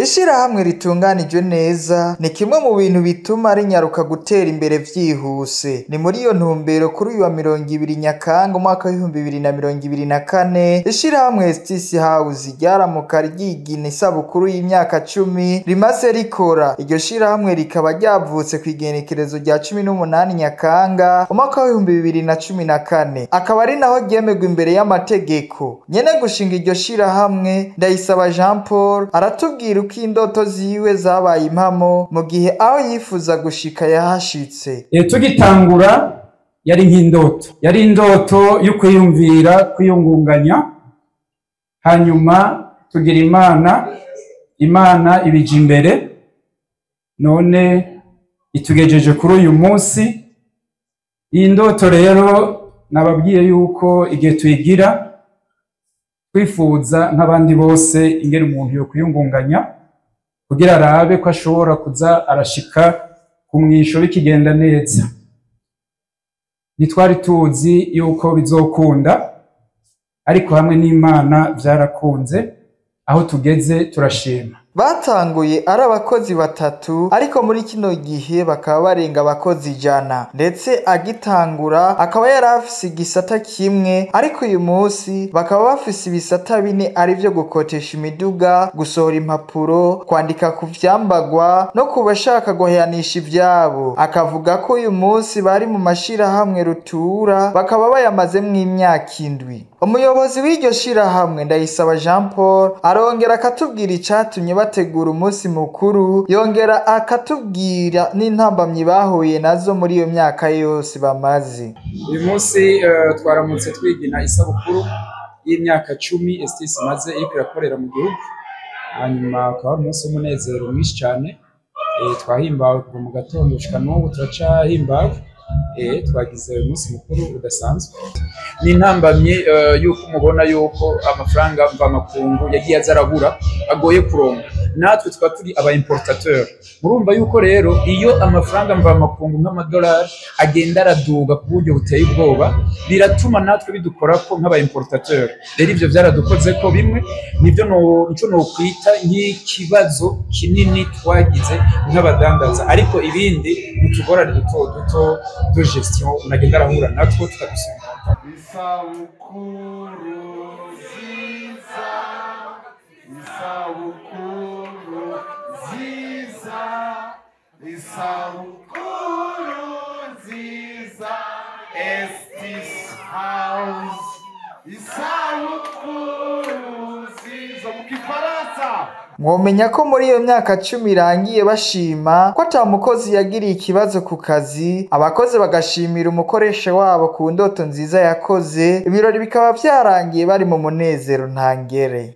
Ishirahamwe ritunganijwe neza ni kimwe mu bintu bituma rinyaruka gutera imbere vyihuse. Ni muri iyo ntumbero kuri uyu wa 20 Nyakanga umwaka w'2024 ishirahamwe Estis House ryaramuka ryigina isabukuru y'imyaka 10 rimaze rikora. Iryo shirahamwe rikaba ryavutse kw'igenekerezo rya 18 Nyakanga umwaka w'2014, akaba ari naho ryemerwa imbere y'amategeko. Nyene gushinga iryo shirahamwe, Ndayisaba Jean Paul, aratubwira uko indoto ziwe zabaye impamo mu gihe aho yifuza gushika yahashitse. Tugitangura yari nk'indoto, yari indoto yo kwiyumvira, kwiyungunganya, hanyuma tugira Imana, Imana ibija imbere, none itugejeje kuri uyu munsi. Iyi ndoto rero nababwiye yuko igihe tuyigira twifuza nk'abandi bose ingene umuntu yo kwiyungunganya kugira arabe ko ashobora kuza arashika ku mwisho bikigenda neza. Ntitwari tuzi yuko bizokunda, ariko hamwe n'Imana vyarakunze, aho tugeze turashima. Batanguye ari abakozi batatu, ariko muri kino gihe bakaba barenga abakozi 100. Ndetse agitangura akaba yari afise igisata kimwe, ariko uyu munsi bakaba bafise ibisata bine, arivyo gukotesha imiduga, gusohora impapuro, kwandika ku vyambagwa no ku bashaka guhayanisha ivyabo. Akavuga ko uyu munsi bari mu mashirahamwe rutura, bakaba bayamazemwo imyaka 7. Umuyobozi w'iryo shirahamwe, Ndayisaba Jean Paul, arongera akatubwira icatumye bategura umunsi mukuru, yongera akatubwira n'intambamyi bahuye nazo muri iyo myaka yose bamaze. Uyu munsi twaramutse twigina isabukuru y'imyaka 10 Estis imaze iriko irakorera mu gihugu, hanyuma akaba ari umunsi w'umunezero mwinshi cyane. Twahimbawe kuva mu gatondo gushika n'ubu turacahimbawe. Twagize umunsi mukuru udasanzwe. Ni intambamyi yuko mubona yuko amafaranga mvamakungu yagiye aza arabura, agoye kuronka. Natwe tukaba turi aba importateur, murumva yuko rero iyo amafaranga mvamakungu nk'amadolari agenda araduga ku buryo buteye ubwoba, biratuma natwe bidukorako nk'aba importateur. Rero ivyo vyaradukoze ko bimwe nivyo nico nokwita nk'ikibazo kinini twagize nk'abadandaza, ariko ibindi n'utugorane duto duto de gestion unagenda arahura natwo tukadusubira. Isabukuru nziza, isabukuru nziza, isabukuru nziza, Estis House, isabukuru nziza mu Kifaransa. Mwomenya ko muri iyo myaka 10 irangiye bashima ko ata mukozi yagiriye ikibazo ku kazi, abakozi bagashimira umukoresha wabo ku ndoto nziza yakoze. Ibirori bikaba vyarangiye bari mu munezero ntangere.